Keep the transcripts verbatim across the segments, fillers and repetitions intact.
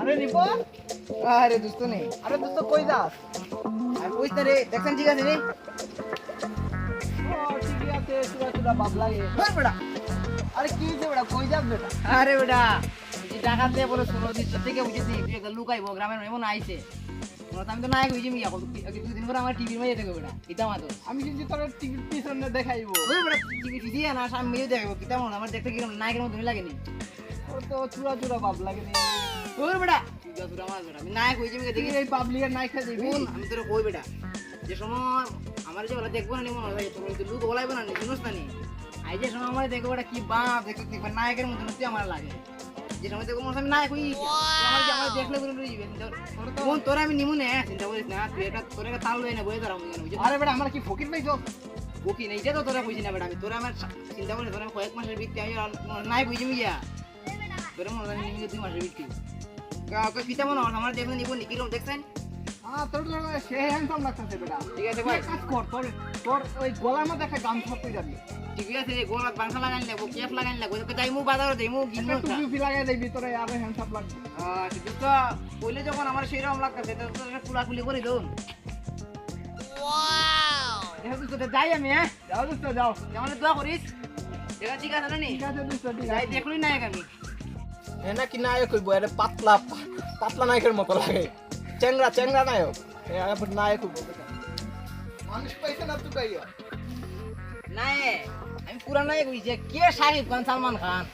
আরে রিপন, আরে দোস্ত নি। আরে দোস্ত, কই যাস? আর কইস না রে, দেখছস ঠিক আছে নি? ও, ঠিক আছে, তোরা তোরা বাপ লাগে। ধর বেটা। আরে কি হইছে বেটা, কই যাস বেটা? আরে বেটা, এই ঢাকাতে বলে ষোলো দিন থেকে বুঝছিস নি, তুই একটা লুকাইবো, গ্রামের এমন আইছে। বলে, আমি তো নায়ক হইছি মিয়া, কত কি, দুই দিন পরে আমার টিভির মাঝে দেখো বেটা, কিতা মাতো। আমি কিন্তু তোর টিভির পিছনে দেখাইবো। ওই বেটা, টিভি টিভি না, সামনে দেখাইবো, কিতা মনে, আমার দেখতে কিরকম নায়কের মতনই লাগেনি। ওর তো চূড়া চূড়া ভাব লাগে রে। ওর বেটা, তুই যা চূড়া মাছ বেটা। আমি নায়ক হইছি, আমি তুই দেখি। এই পাবলিকের নায়ক হয়ে যাবি। হুন, আমি তোরে কই বেটা, যে সময় আমার যে ওলা দেখবো না নি, মনে হয় তোর তো লুক ওলাই বানা নি, শুনোস না নি? আই যে সময় আমার দেখবো বেটা, কি বাপ, দেখতে দেখবে নায়কের মতন তুই আমার লাগে। যে সময় দেখবো মনে হয় আমি নায়ক হই গেছি। তুই আমার যে আমার দেখলে ঘুরে ঘুরে যাবে, চিন্তা কর। তোর তো মন তোরে আমি নিমু নে, চিন্তা করিস না। তুই একটা, তোর একটা তাল লই না, বইয়ে দাঁড়াবো, বুঝলি? আরে বেটা, আমার কি ফকির নাই তো? ফকির নাই, এটা তো তোরা বুঝি না বেটা। আমি তোরা আমার সা-, চিন্তা করিস, তোরা কয়েক মাসের ভিতরে আমি আর নায়ক হইছি গিয়া। তোরে মনে হয় নিয়ে দুই মাসের ভিতরে। কা-, কা-, কিতা মনে হয়? আমার দেখলে নিব নি, কিরকম দেখছেন? আহ, তোর তো সে হ্যান্ডসাম লাগতেছে বেটা। ঠিক আছে ভাই। এক কাজ কর, তোর, তোর ওই গলার মধ্যে একটা গামছা তুই যাবি। ঠিক আছে, এই গলাত গামছা লাগাই লাগবো, ক্যাপ লাগাই লাগবো, তোকে যাইমু বাজারে যাইমু, একটা কিনবো একটা। টুপি উপি লাগাই দিবি, তোর আরো হ্যান্ডসাম লাগবে। আহ, ঠিক তো, কইলে যখন আমার সেই রকম লাগতেছে, তো তোর একটা কুলাকুলি করে দোন। এখন তো তোকে যাই আমি, হ্যাঁ? যাও দোস্ত, যাও। আমাদের দোয়া করিস। এবার ঠিক আছে না নি? ঠিক আছে দোস্ত, ঠিক যাই আছে। দেখলি না এক আমি। এ নাকি নায়ক হইব, এরে পাতলা, পাতলা নায়কের মতো লাগে। চেংড়া, চেংড়া নায়ক। এ আবার নায়ক হইব। মানুষ পাইছে না তুকাইয়া। না এ, আমি পুরা নায়ক হইছে। কে শাকিব খান, সালমান খান?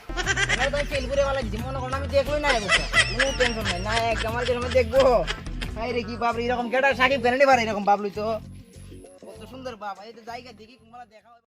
এবার তো আমি ফেল করে বালা দিছি, মনে করেন আমি দেখলই নায়ক হইছে। কোনো টেনশন নাই, নায়ক আমার যে সময় দেখবো। হায় রে কি বাপ রে, এরকম গেটা শাকিব খান নি পারে এরকম বাপ লই তো। কত সুন্দর বাপ, এই তো জায়গা দেখি কোনগুলা দেখা